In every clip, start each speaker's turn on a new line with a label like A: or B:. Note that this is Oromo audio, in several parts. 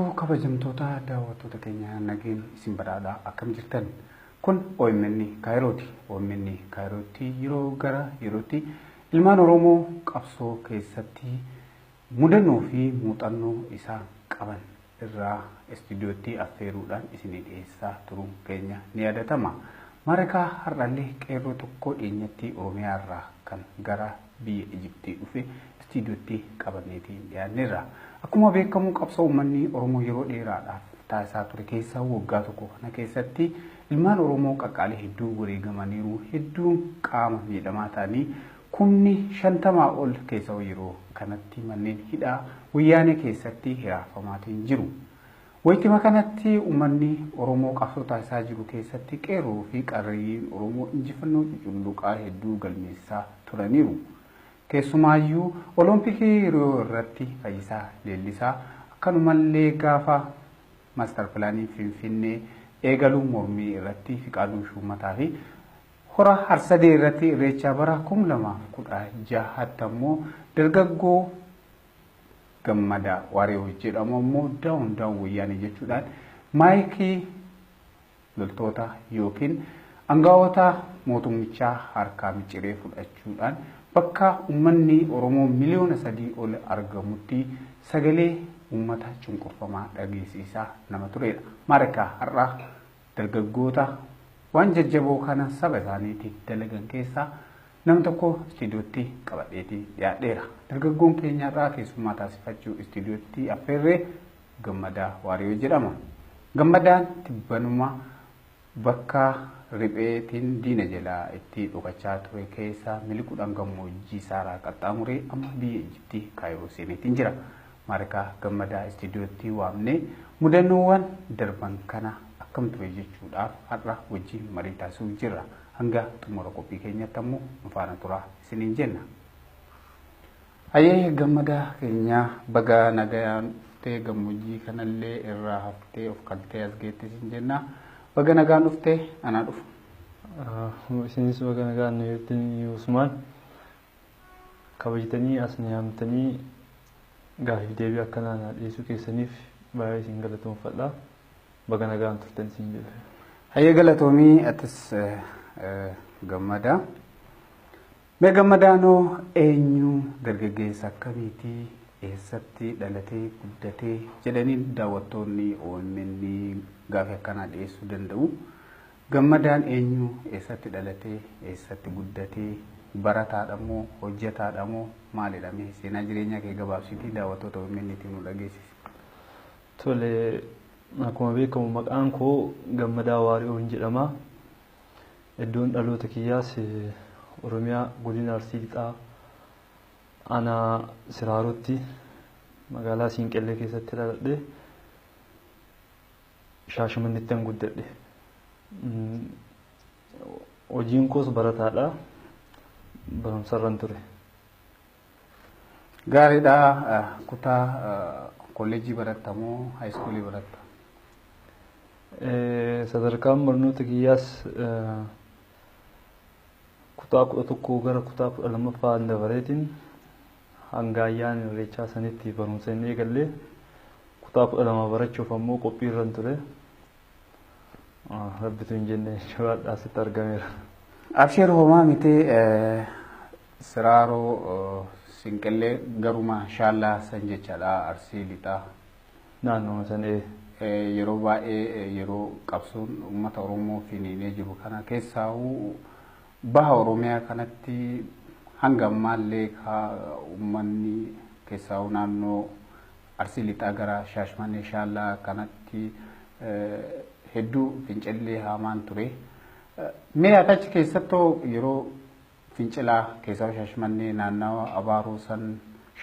A: Jirtu kabajamtoota daawwattoota keenya, nageen isin badhaadhaa, akkam jirtan? Kun OMN Kaayirooti. OMN Kaayirootti yeroo gara yerootti ilmaan Oromoo qabsoo keessatti mudannoo fi muuxannoo isaan qaban irraa istuudiyootti affeeruudhaan isinii dhiyeessaa turuun keenya ni yaadatama. Maarikaa har'allee qeerroo tokko dhiyeenyatti Oromiyaa irraa kan gara biyya Ijiptii dhufe istuudiyootti qabanneetiin dhiyaanneerra. Akkuma beekamu, qabsoo uummanni Oromoo yeroo dheeraadhaaf taasisaa ture keessaa waggaa tokko kana keessatti ilmaan Oromoo qaqqaalii hedduu wareegamaniiru, hedduun qaama miidhamaa ta'anii, 50,000 ol keessa yeroo kanatti manneen hidhaa wayyaanee keessatti hiraafamaatiin jiru. Wayitima kanatti uummanni Oromoo qabsoo taasisaa jiru keessatti qeerroo fi qarreeyyiin Oromoo injifannoo cuculluqaa hedduu galmeessaa turaniiru. Keessumaayyuu Olompikii Riyoo irratti Fayyisaa Leellisaa, akkanumallee gaafa master planii Finfinnee eegaluu mormii irratti Fiqaaduu Shuumataa fi hora Harsadee irratti Irreechaa bara 2016tti ammoo dargaggoo Gammadaa Waariyoo jedhamu ammoo "Down down Wayyaanee" jechuudhaan maayikii loltoota yookiin aangawoota mootummichaa harkaa micciiree fudhachuudhaan bakka uummanni Oromoo 3 miliyoona ol argamutti sagalee uummata cunqurfamaa dhageessisaa nama turedha. Maarikaa har'a dargaggoota waan jajjaboo kana saba isaaniitiif dalagan keessaa nama tokko istuudiyootti qabadheetii dhiyaadheera. Dargaggoon keenya irraa keessummaa taasifachuu istuudiyootti affeerree Gammadaa Waariyoo jedhama. Gammadaan tibbanuma bakka ripheetiin diina jalaa itti dhokachaa ture keessa miliquudhaan gammoojjii Saaraa qaxxaamuree amma biyya Ijiptii Kaayiroo seeneetiin jira. Maarikaa Gammadaa istuudiyootti waamnee mudannoowwan darban kana akkam ture jechuudhaaf har'a wajjin marii taasisuuf jirra. Hanga xumura qophii keenyatti ammoo nu faana turaa isiniin jenna. Hayyee, Gammadaa keenya, baga nagayaan dhuftee, gammoojjii kanallee irraa haftee of kaltee as geette isin jenna. Baga nagaan dhuftee, anaa dhufu.
B: Isinis baga nagaan nu eegdanii. Usmaan, kabajatanii as ni yaamtanii gaafiif deebii akkanaa na dhiyeessuu keessaniif baay'ee isin galatoomfadha. Baga nagaan turtan isin jedhe.
A: Hayyee, galatoomii atis Gammadaa. Mee Gammadaanoo eenyu, dargaggeessa akkamiitii, eessatti dhalatee guddatee jedhanii daawwattoonni OMN gaafii akkanaa dhiyeessuu danda'u. Gammadaan eenyu, eessatti dhalatee, eessatti guddatee, barataadha moo hojjetaadha moo maalidha? Mee seenaa jireenya kee gabaabsiitii daawwattoota OMN tiin nu dhageessisi.
B: Tole, akkuma beekamu maqaan koo Gammadaa Waariyoon jedhama. Iddoon dhaloota kiyyaas Oromiyaa, godina Arsii Lixaa, aanaa Siraarotti, magaalaa Siinqellee keessatti dhaladhe. Shaashamannetti an guddadhe. Hojiin koos barataadha. Barumsarran ture.
A: Gaariidha. Kutaa kolleejjii baratta moo high schoolii baratta?
B: Sadarkaan barnoota kiyyaas kutaa 11 gara kutaa 12ffaa dabareetiin hanga ayyaana Irreechaa sanitti barumsa hin eegalle. Kutaa 12 barachuuf ammoo qophiirran ture. Rabbitu hin jenne, jabaadhaa, asitti argameera.
A: Abshir, homaa miti. Siraaroo Sinqillee garuma Shaallaa san jechaadha, Arsii Lixaa.
B: Naannoo san, ee.
A: Yeroo baay'ee yeroo qabsoon uummata Oromoo finiinee jiru kana keessaa'uu baha Oromiyaa kanatti hanga ammaallee uummanni keessaa'uu naannoo Arsii Lixaa gara Shaashmannee Shaallaa kanatti hedduu fincillee hamaan ture. Mee ati achi keessattoo yeroo fincilaa keessaa Shaashmannee naannawa Abaaroo san,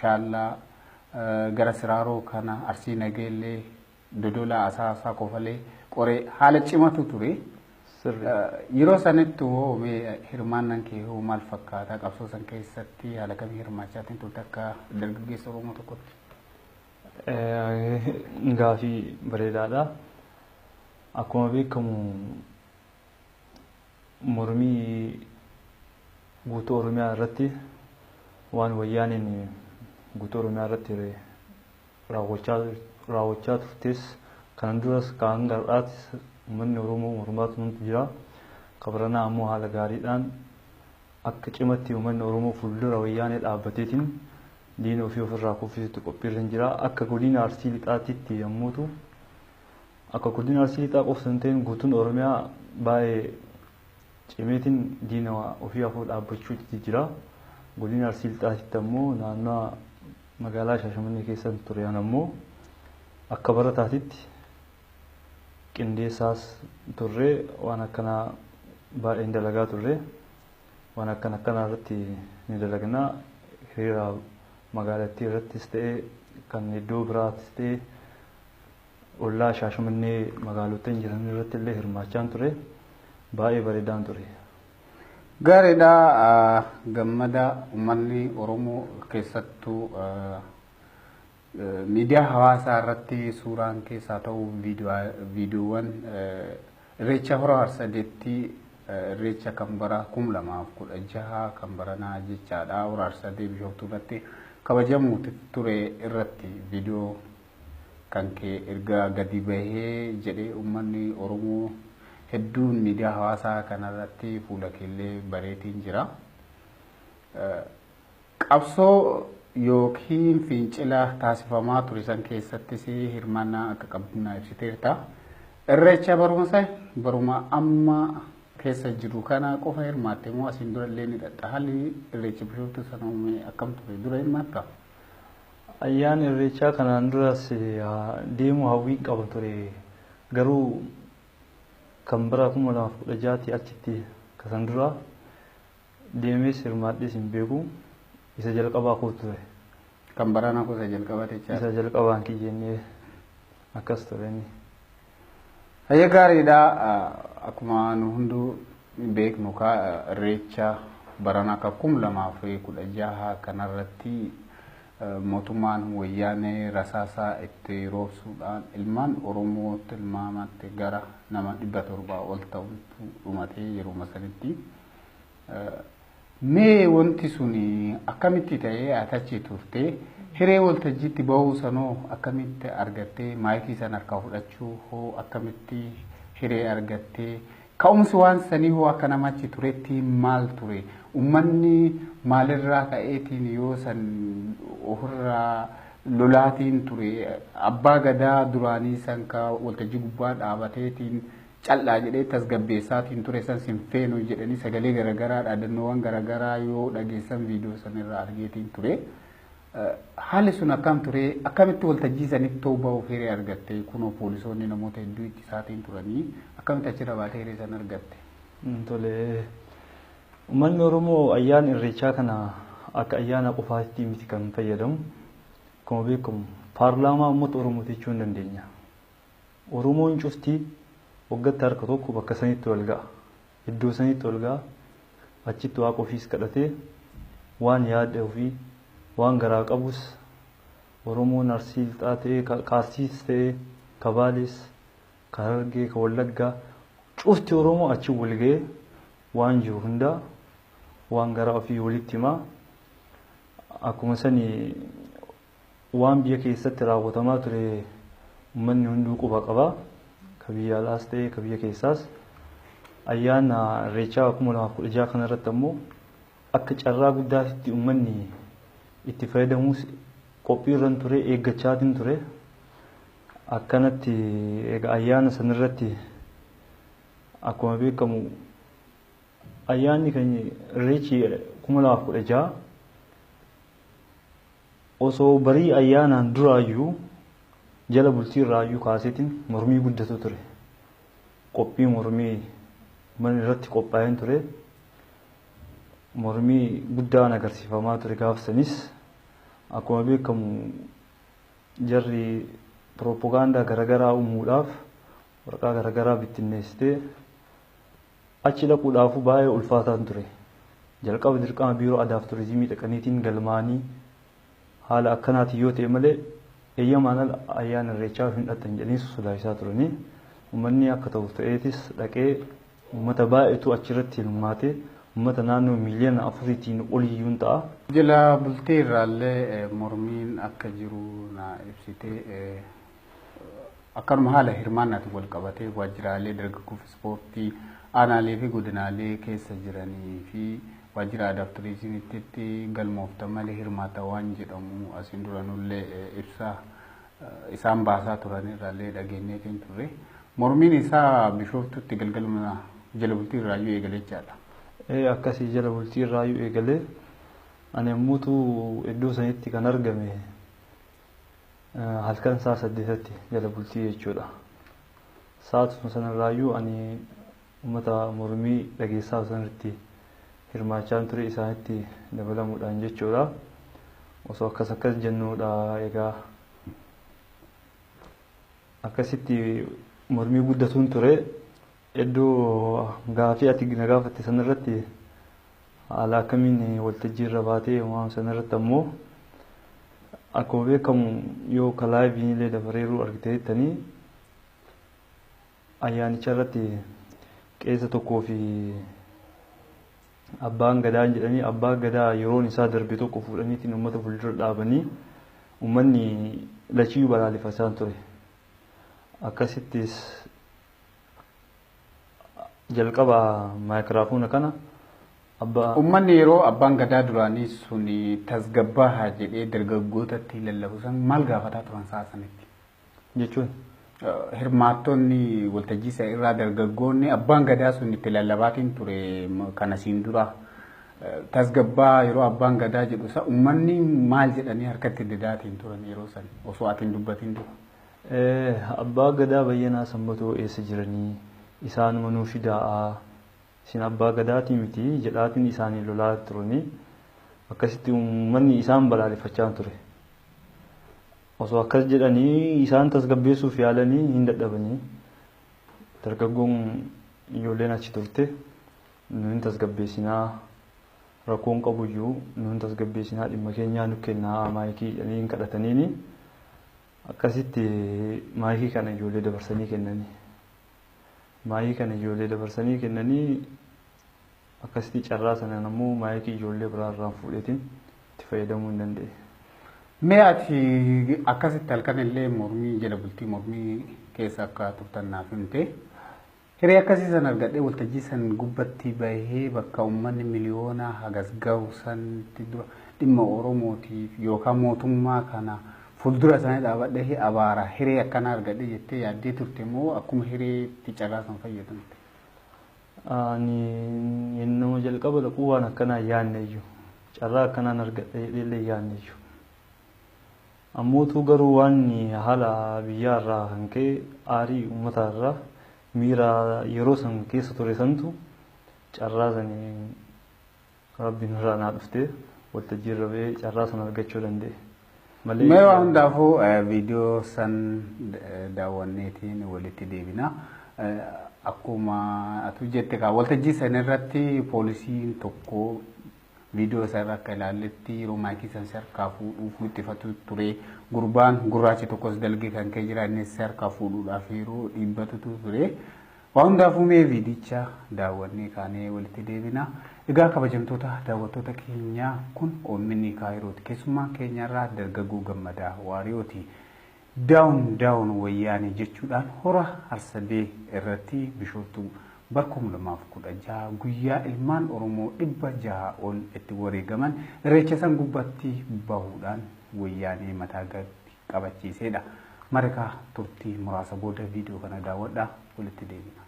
A: Shaallaa gara Siraaroo kana, Arsii Nageellee, Dodolaa, Asaasaa, Kofalee, Qoree haala cimatu ture. Yeroo sanitti hoo mee hirmaannaan kee hoo maal fakkaata? Qabsoo san keessatti haala kamii hirmaachaatiin turte akka dargaggeessa Oromoo tokkotti?
B: Gaafii bareedaadha. Akkuma beekamu mormii guutuu Oromiyaa irratti waan wayyaaniin guutuu Oromiyaa irratti raawwachaa raawwachaa turtes kanan duras kan har'aatis uummanni Oromoo mormaa turantu jira. Kabaranaa ammoo haala gaariidhaan akka cimatti uummanni Oromoo fuuldura wayyaanee dhaabbateetiin diina ofii ofirraa kuffisutti qophiirra hin jira. Akka godina Arsii Lixaatitti yommuu ta'u, akka godina Arsii Lixaa qofa hin ta'in guutuun Oromiyaa baay'ee cimeetiin diina ofii afur dhaabbachuutti jira. Godina Arsii Lixaatitti ammoo naannoo magaalaa Shaashamannee keessa ture ammoo akka barataatitti qindeessaas turre waan akkanaa baay'een dalagaa turre waan akkana akkanaa irratti ni dalagnaa hiriira magaalattii irrattis ta'ee kan iddoo biraattis ta'ee ollaa Shaashamannee magaalota jiran irratti illee hirmaachaan ture baay'ee bareedaan ture.
A: Gaariidha gammada uummanni Oromoo keessattuu miidiyaa hawaasaa irratti suuraan keessaa ta'u viidiyoowwan irreecha hora Harsadeetti irreecha kan bara 2016 kan baranaa jechaadha hora Harsadee Bishooftuu irratti kabajamu ture irratti viidiyoo kan kee erga gadi bahee jedhee uummanni Oromoo hedduun miidiyaa hawaasaa kanarratti fuula keellee bareetiin jira. Qabsoo yookiin fincila taasifamaa ture san keessattis hirmaannaa akka qabdu na ibsiteerta. Irreecha barumsa baruma amma keessa jiru kana qofa hirmaatte moo asiin dura illee ni dhaqxa? Haalli irreecha Bishooftuu sana uume akkam ture? Dura hirmaatta?
B: Ayyaana irreechaa kanaan duras deemuu hawwii qaba ture. Garuu kan bara 2016 achitti kasan dura deemees hirmaadhees hin beeku. Isa jalqabaa koo ture.
A: Kan baranaa koo isa jalqabaa jechaadha.
B: Isa jalqabaan kiyyennee akkas ture inni.
A: Hayya gaariidha. Akkuma nu hunduu beeknu irreecha baranaa akka 2016 kanarratti mootummaan wayyaanee rasaasaa itti roobsuudhaan ilmaan Oromoo tilmaamatti gara nama 700 ol ta'utu dhumatee yeroo sanitti. Mee wanti suni akkamitti ta'ee ati turte hiree waltajjiitti bahuu sanoo akkamitti argattee maayikii sana harkaa fudhachuu hoo akkamitti hiree argattee ka'umsi waan sanii hoo akka namachi turetti maal ture uummanni maalirraa ka'eetiin yoo san ofirraa lolaatiin ture abbaa gadaa duraanii san ka waltajjii gubbaa dhaabateetiin callaa jedhee tasgabbeessaatiin ture san sin feenu jedhanii sagalee garaagaraa dhaadannoowwan garaagaraa yoo dhageessan viidiyoo sanirraa argeetiin ture. Haalli sun akkam ture akkamitti waltajjii sanitti ta'uu bahuuf hiree argatte kunoo poolisoonni namoota hedduu itti isaatiin turanii akkamitti achirra baatee hiree san argatte?
B: Tole uummanni Oromoo ayyaana irreechaa kana akka ayyaana qofaatti miti kan fayyadamu. Akkuma beekamu paarlaamaa uummata Oromoo jechuu hin dandeenya. Oromoon cuftii waggaatti harka tokko bakka sanitti wal ga'a. Iddoo sanitti wal ga'a. Achitti waaqa ofiis kadhatee waan yaada ofii waan garaa qabus Oromoon Arsii Lixaa ta'ee, Kaarsiis ta'ee, Kabaalees, Harargee, Wallaggaa cufti Oromoo achi wal ga'ee waan jiru hundaa waan garaa ofii walitti himaa. Akkuma sani waan biyya keessatti raawwatamaa ture uummanni hunduu quba qaba. Ka biyya alaas ta'ee ka biyya keessaas. Ayyaana irreechaa 2016 kanarratti ammoo akka carraa guddaatti uummanni itti fayyadamuus qophiirran ture eeggachaatiin ture. Akkanatti egaa ayyaana sanarratti akkuma beekamu ayyaanni kan irreechi 2016 osoo barii ayyaanaan duraayyuu jala bultii irraayyuu kaaseetiin mormii guddatu ture. Qophii mormii mana irratti qophaa'een ture. Mormii guddaan agarsiifamaa ture gaafsanis akkuma beekamu jarri piroopagaandaa garaagaraa uumuudhaaf waraqaa garaagaraa bittinneessitee achi dhaquudhaafuu baay'ee ulfaataan ture. Jalqaba dirqama biiroo aadaa fi turizimii dhaqaniitiin galmaanii haala akkanaatiin yoo ta'e malee eeyyamaan ala ayyaana irreechaa hin dhaqan jedhanii sodaachisaa turanii uummanni akka ta'u ta'eetis dhaqee uummata baay'eetu achirratti hirmaatee uummata naannoo miiliyoona 4tiin oliyyuun ta'a.
A: Jala bultii irraallee mormiin akka jiru na ibsitee Akkanuma haala hirmaannaatiin wal qabatee waajjiraalee dargaggoof ispoortii aanaalee fi godinaalee keessa jiranii fi waajjira aadaa fi turizimiitti galmooftan malee hirmaata waan jedhamu asiin dura nullee ibsa isaan baasaa turan irraallee dhageenyeetiin turre. Mormiin isaa Bishooftutti galgaluma jala bultii irraayyuu eegalee jechaadha.
B: Akkasii jala bultii irraayyuu eegalee ani ammuutu iddoo sanitti kan argame halkan sa'a 8tti jala bultii jechuudha. Sa'aatuma sanarraayyuu ani uummata mormii dhageessaa sanarratti hirmaachaa ture isaanitti dabalamuudhaan jechuudha. Osoo akkas akkas jennuudha egaa akkasitti mormii guddatuun ture. Iddoo gaafii ati na gaafatte sanarratti haala akkamiin waltajjii irra baatee waan sanarratti ammoo akkuma beekamu yoo kalaayiviin illee dabareeruu argite jettanii ayyaanicha irratti qeessa tokkoo fi abbaan gadaa jedhanii abbaa gadaa yeroon isaa darbe tokko fuudhaniitiin uummata fuuldura dhaabanii uummanni lachiyyuu balaaleffachaa ture. Akkasittis jalqaba maayikiraafoona kana abbaa
A: Uummanni yeroo abbaan gadaa duraanii sun tasgabbaahaa jedhee dargaggootatti lallabu san maal gaafataa turan sa'a sanitti?
B: Jechuun
A: Hirmaattonni waltajjii isa irraa dargaggoonni abbaan gadaa sun itti lallabaatiin ture kana siin dura tasgabbaa yeroo abbaan gadaa jedhu isa uummanni maal jedhanii harkatti didaatiin turan yeroo san osoo ati hin dubbatin dura?
B: Abbaa gadaa Bayyanaa Sanbatoo eessa jiranii isaanuma nuu fidaa'aa isin abbaa gadaatii miti jedhaatiin isaanii lolaa turanii akkasitti uummanni isaan balaaleffachaa ture. Osoo akkas jedhanii isaan tasgabbeessuuf yaalanii hin dadhabanii dargaggoon ijoolleen achi turte nu hin tasgabbeessinaa rakkoon qabuyyuu nu hin tasgabbeessinaa dhimma keenyaa nu kennaa maayikii jedhanii hin kadhataniini akkasitti maayikii kana ijoollee dabarsanii kennanii. Maayikii kana ijoollee dabarsanii kennanii akkasitti carraa sanaan ammoo maayikii ijoollee biraa irraan fuudheetiin itti fayyadamuu hin danda'e.
A: Mee ati akkasitti halkan illee mormii jala bultii mormii keessa akka turtan naaf himte. Hiree akkasii san argadhee waltajjii san gubbatti bahee bakka uummanni miliyoona hagas gahu sanitti dura dhimma Oromootiif yookaan mootummaa kana fuuldura isaanii dhaabadhee abaara hiree akkanaa argadhee jettee yaaddee turte moo akkuma hireetti carraa san fayyadamte?
B: Ani nama jalqaba dhaquu waan akkanaa yaadne iyyuu carraa akkanaan argadhe jedhee illee yaadne iyyuu. Ammootu garuu waan haala biyyaa irraa kan ka'e aarii uummataa irraa miira yeroo san keessa ture santu carraa sanii rabbiin irraa naa dhuftee waltajjii irra ba'ee carraa san argachuu danda'e. Malee
A: Mee waan hundaafuu viidiyoo san daawwanneetiin walitti deebina. Akkuma atu jette kaa waltajjii san irratti poolisiin tokko viidiyoo isaa irra akka ilaalletti yeroo maayikii san si harkaa fuudhuuf wixxifatu ture. Gurbaan gurraachi tokkos dalgee kan ka'e jira innis si harkaa fuudhuudhaaf yeroo dhiibbatutu ture. Waan hundaafuu mee viidicha daawwannee kaanee walitti deebina. Egaa kabajamtoota daawwattoota keenyaa kun OMN Kaayirooti. Keessummaan keenyarraa dargaggoo Gammadaa Waariyooti. Daawun daawun wayyaanee jechuudhaan hora Harsadee irratti Bishooftuu bara 2016 guyyaa ilmaan Oromoo 600 ol itti wareegaman irreecha san gubbatti bahuudhaan wayyaanee mataa gadi qabachiisedha. Marikaa turtii muraasa booda viidiyoo kana daawwadhaa walitti deebina.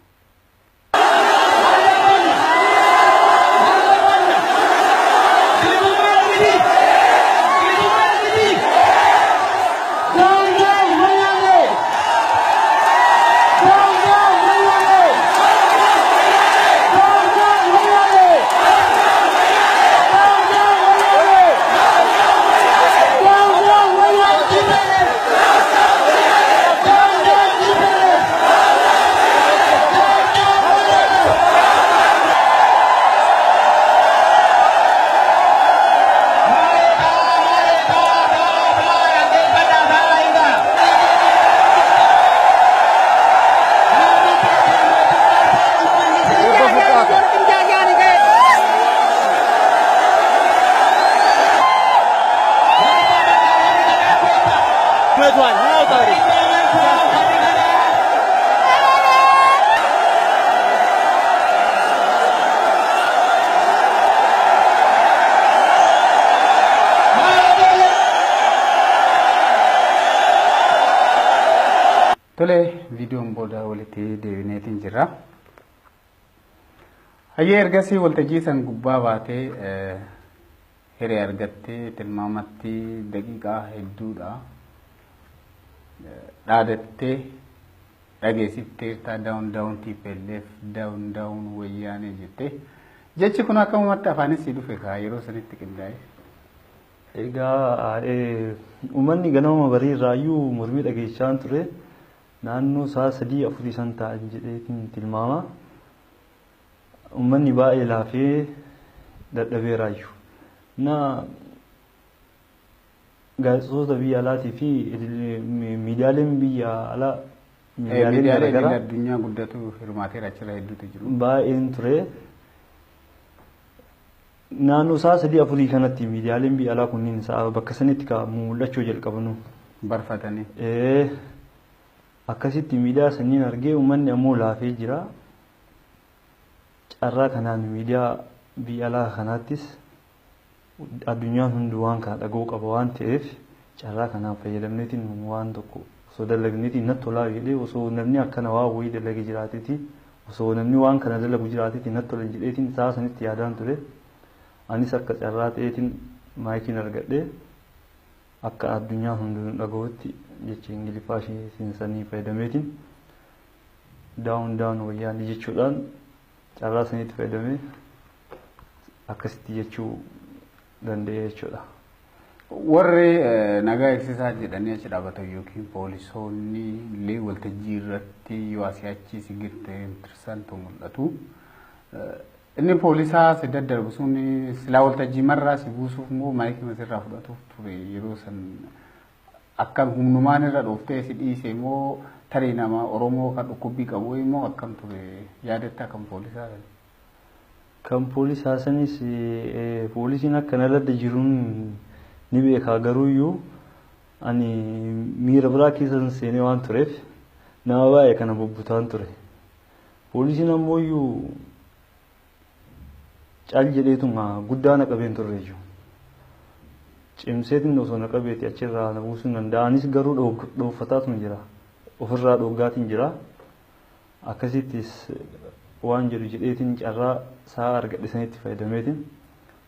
A: Tole, viidiyoon booda walitti deebineetiin jira. Hayyee, ergasii waltajjii san gubbaa baatee hiree argattee tilmaamatti daqiiqaa hedduudha. Dhaadattee dhageessifteerta, "Down down TPLF, down down Wayyaanee" jettee. Jechi kun akkamumatti afaanis si dhufe kaa yeroo sanitti qindaa'e?
B: Egaa uummanni ganama barii irraayyuu mormii dhageessisaan ture. Naannoo sa'a 3, 4 san ta'an jedheetiin tilmaama. Uummanni baay'ee laafee dadhabeeraayyuu. Na gaazexeessitoota biyya alaatii fi miidiyaaleen biyya alaa
A: miidiyaaleen garaagaraa addunyaa guddatu hirmaateera, achirra hedduutu jiru.
B: Baay'een ture. Naannoo sa'a 3, 4 kanatti miidiyaaleen biyya alaa kunniin sa'a bakka sanitti ka mul'achuu jalqabanu.
A: Barfatanii.
B: Akkasitti miidiyaa sanniin argee, uummanni ammoo laafee jira. Carraa kanaan miidiyaa biyya alaa kanaattis addunyaan hundi waan kana dhaga'uu qaba waan ta'eef, carraa kanaan fayyadamneetiin waan tokko osoo dalagneetiin natti tolaa jedhee, osoo namni akkana waa wayii dalage jiraateeti, osoo namni waan kana dalagu jiraateeti natti tola jedheetiin sa'a sanitti yaadaan ture. Anis akka carraa ta'eetiin maayikiin argadhee akka addunyaan hundinuu dhaga'utti jecha Ingiliffaa ishee sanii fayyadameetiin "Down down Wayyaanee" jechuudhaan carraa sanitti fayyadamee akkasitti jechuu danda'e jechuudha.
A: Warri nagaa eegsisaa jedhanii achi dhaabatan yookiin poolisoonni illee waltajjii irratti yoo asii achi si tirsantu mul'atu. Inni poolisaa si daddarbu sun silaa waltajjii marraa si buusuuf moo maayikii sirraa fudhatuuf ture? Yeroo san akkam humnumaan irra dhooftee si dhiise moo tarii nama Oromoo kan dhukkubbii qabu immoo akkam ture, yaadatta kan poolisaa sana?
B: Kan poolisaa sanis poolisiin akka narra jiruun ni beekaa, garuuyyuu ani miira biraa keessa seenee waan tureef nama baay'ee kana bubbutaan ture. Poolisiin ammoo iyyuu cal jedheetuma guddaa na qabeen turre iyyuu. Cimseetiin osoo na qabeeti achirraa na buusuu danda'a. Anis garuu dhoofataatuma jira. Ofirraa dhoggaatiin jira. Akkasittis waan jedhu jedheetiin carraa sa'a argadhe sanitti fayyadameetiin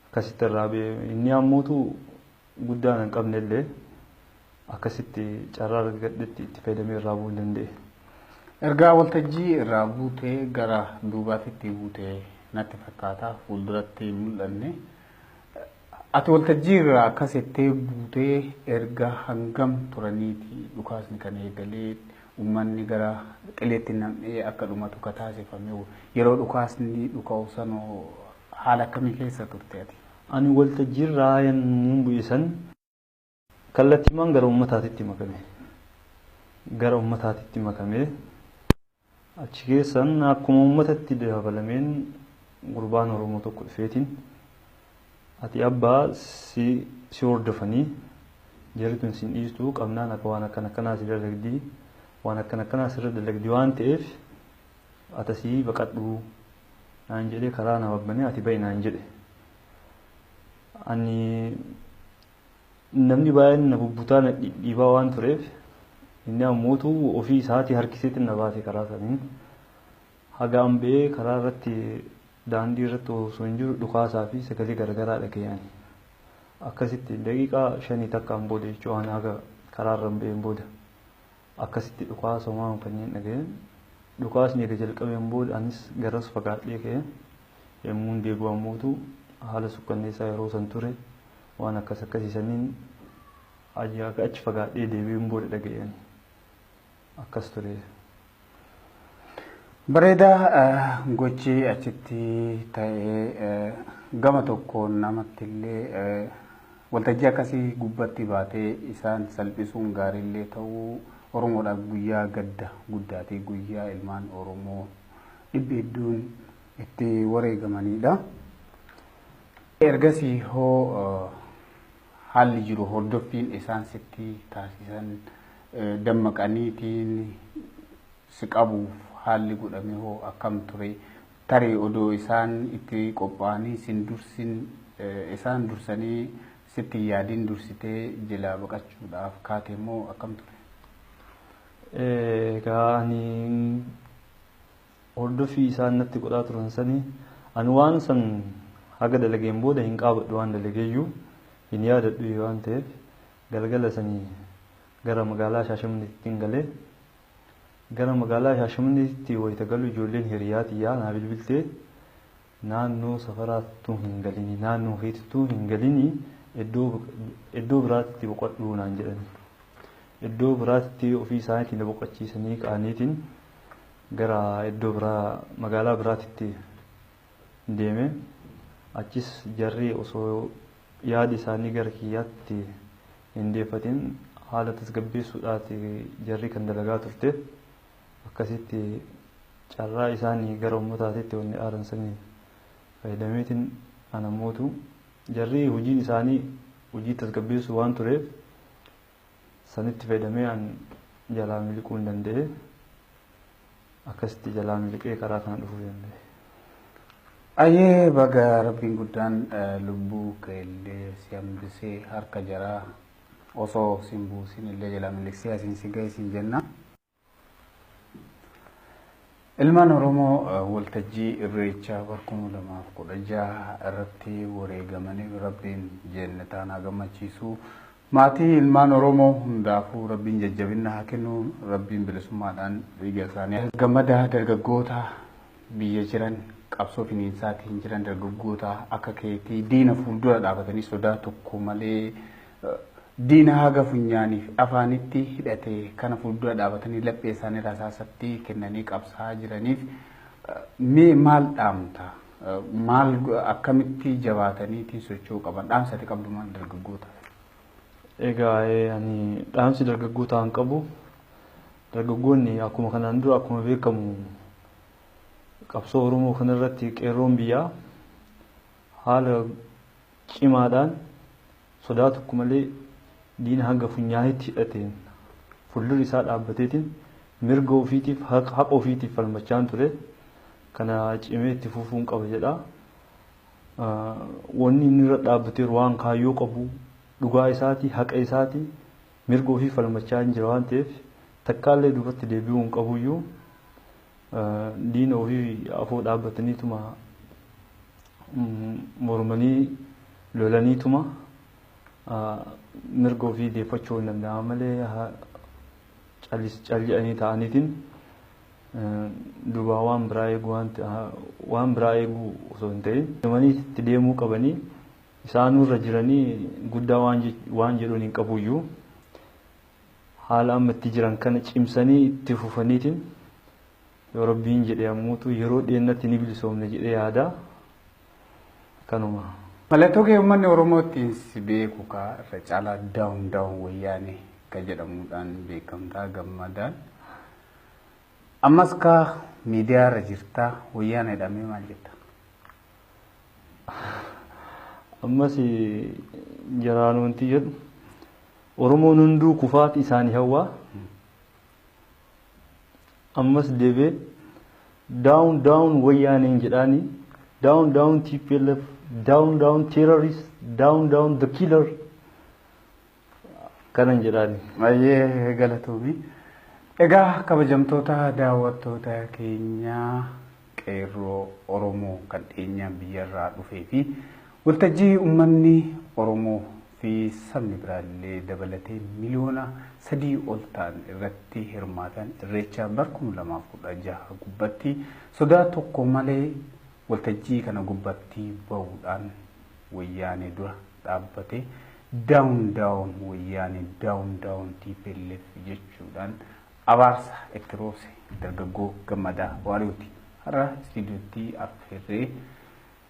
B: akkasitti irraa ba'e. Inni ammootu guddaa hin qabne illee akkasitti carraa argadhetti itti fayyadamee irraa bu'uu danda'e.
A: Ergaa waltajjii irraa buutee gara duubaatti buutee natti fakkaata, fuulduratti hin mul'anne. Ati waltajjii irraa akkasettee buutee erga hangam turaniiti dhukaasni kan eegalee uummanni gara qileetti nam'ee akka dhumatu ka taasifame? Yeroo dhukaasni dhuka'u sanoo haala akkamii keessa turte ati?
B: Ani waltajjii irraa yommuu bu'e san kallattiimaan gara uummataatitti makame. Gara uummataatitti makame. Achi keessan akkuma uummatatti dabalameen gurbaan Oromoo tokko dhufeetiin, "Ati abbaa si si hordofanii jarri tun sin dhiistuu qabnaan akka waan akkana akkanaa si dalagdii, waan akkana akkanaa sirra dalagdii waan ta'eef atasii baqadhu" naan jedhee karaa na babbanee, "Ati ba'i" naan jedhe. Ani namni baay'een na bubbutaa na dhidhiibaa waan tureef inni ammootu ofii isaatii harkiseetiin na baase karaa saniin. Haga an ba'ee karaa irratti, daandii irratti osoo hin jiru dhukaasaa fi sagalee garaagaraa dhaga'e. Akkasitti daqiiqaa 5 takkaan booda jechuun haga karaa irra ba'een booda akkasitti dhukaasa waan kanneen dhaga'e. Dhukaasni erga jalqabeen booda anis garas fagaadhee ka'e. Yommuun deebi'u ammootu haala sukkanneessaa yeroo san ture waan akkas akkasiisaniin achi fagaadhee deebi'uun booda dhaga'een akkas ture.
A: Bareedaa, gochi achitti ta'ee gama tokkoon namatti illee waltajjii akkasii gubbatti baatee isaan salphisuun gaariillee ta'uu, Oromoodhaaf guyyaa gadda guddaati, guyyaa ilmaan Oromoo dhibbi hedduun itti wareegamanidha. Ergasii hoo haalli jiru, hordoffiin isaan sitti taasisan, dammaqaniitiin si qabuuf haalli godhame hoo akkam ture? Tarii odoo isaan itti qophaa'anii sin dursin, isaan dursanii sitti yaadin dursitee jalaa baqachuudhaaf kaate immoo akkam ture?
B: Egaa ani hordoffii isaan natti godhaa turan sanii ani waan san haga dalageen booda hin qaabadhu, waan dalageeyyuu hin yaadadhu waan ta'eef galgala sanii gara magaalaa Shaashamneetti hin galee. Gara magaalaa Shaashamneetti wayita galu ijoolleen hiriyaa xiyyaa naa bilbiltee naannoo safaraattuu hin galini, naannoo keetittuu hin galini, iddoo biraatti boqodhuu naan jedhani. Iddoo biraatti ofii isaaniitiin na boqochiisanii ka'aniitiin gara iddoo biraa magaalaa biraatitti deeme. Achis jarri osoo yaada isaanii gara kiyyaatti hin deeffatin haala tasgabbeessuudhaati jarri kan dalagaa turte. Akkasitti carraa isaanii gara uummataatitti wanni aaran sanii fayyadameetiin anammootu jarri hojiin isaanii hojii tasgabbeessuu waan tureef sanitti fayyadamee an jalaa miliquu hin danda'e. Akkasitti jalaa miliqee karaa kana dhufuu danda'e.
A: Ayyee, baga rabbiin guddaan lubbuu keellee si hambisee harka jaraa osoo sin buusin illee jalaa miliqsee asiin si ga'e siin jenna. Ilmaan Oromoo waltajjii Irreechaa bara 2016 irratti wareegamanii rabbiin jennataan haa gammachiisu. Maatii ilmaan Oromoo hundaafuu rabbiin jajjabina haa kennu, rabbiin bilisummaadhaan dhiiga isaanii. Gammada, dargaggoota biyya jiran qabsoo finiinsaatiin jiran, dargaggoota akka keetii diina fuuldura dhaabatanii sodaa tokko malee diina haga funyaaniif afaanitti hidhate kana fuuldura dhaabatanii laphee isaanii rasaasatti kennanii qabsaa jiraniif mee maal dhaamta? Maal akkamitti jabaataniitiin socho'uu qaban? Dhaamsati qabdu maal dargaggoota?
B: Egaa ani dhaamsi dargaggootaan qabu, dargaggoonni akkuma kanaan dura akkuma beekamu qabsoo Oromoo kanarratti qeerroon biyyaa haala cimaadhaan sodaa tokko malee diina hanga funyaanitti hidhateen fuuldura isaa dhaabbateetiin mirga ofiitiif haqa ofiitiif falmachaan ture. Kana cimee itti fufuun qaba jedha. Wanni inni irra dhaabbateeru waan kaayyoo qabu, dhugaa isaati, haqa isaati, mirga ofii falmachaa hin jira waan ta'eef takkaallee duubatti deebi'uu hin qabuyyuu. Diina ofii afoo dhaabbataniituma mormanii lolaniituma mirga ofii deeffachuu hin danda'ama malee cal jedhanii ta'aniitiin duubaa waan biraa eeguu waan biraa eeguu osoo hin ta'in deemanii itti deemuu qabanii isaanurra jiranii guddaa waan jedhuun hin qabuyyuu. Haala amma itti jiran kana cimsanii itti fufaniitiin yoo rabbiin jedhe ammuutu yeroo dhiyeennatti ni bilisoomne jedhee yaada. Kanuma.
A: Mallattoo kee uummanni Oromoo ittiin si beeku kaa irra caalaa "Down down Wayyaanee" kan jedhamuudhaan beekamtaa Gammadaan. Ammas kaa miidiyaa irra jirtaa, wayyaanee jedhamee maal jetta?
B: Ammas jaraan wanti jedhu Oromoon hunduu kufaati isaanii hawwaa. Ammas deebee "Down down Wayyaaneen" jedhaanii, "Down down TPLF, down down terrorist, down down the killer" kanan jedhaani.
A: Baay'ee galatoomii. Egaa kabajamtoota daawwattoota keenyaa, qeerroo Oromoo kan dhiyeenyaan biyyarraa dhufee fi waltajjii uummanni Oromoo fi sabni biraallee dabalatee 3 miliyoona ol ta'an irratti hirmaatan Irreecha bara 2016 gubbatti sodaa tokko malee waltajjii kana gubbatti bahuudhaan wayyaanee dura dhaabbate "Down down Wayyaanee, down down TPLF" jechuudhaan abaarsa itti roobse dargaggoo Gammadaa Waariyooti. Har'a istiidiyootti affeerree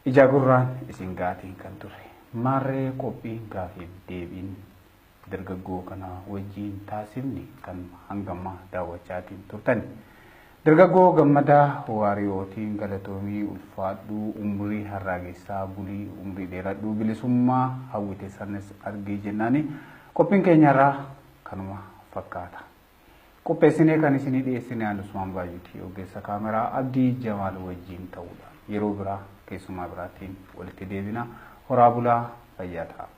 A: ijaa gurraan isin gaatiin kan ture. Maarree qophiin gaafiif deebiin dargaggoo kana wajjin taasifni kan hangammaa daawwachaatiin turtan. Dargaggoo Gammadaa Waariyootiin galatoomii, ulfaadhuu, umrii harraagessaa bulii, umrii dheeradhuu, bilisummaa hawwite sanas argee jennaani qophiin keenyarraa kanuma fakkaata. Qopheessinee kan isinii dhiyeessine Usmaan Baay'uuti, ogeessa kaameraa Abdii Jamaal wajjin ta'uudha. Yeroo biraa keessumaa biraatiin walitti deebina. Horaa bulaa, fayyaa ta'a.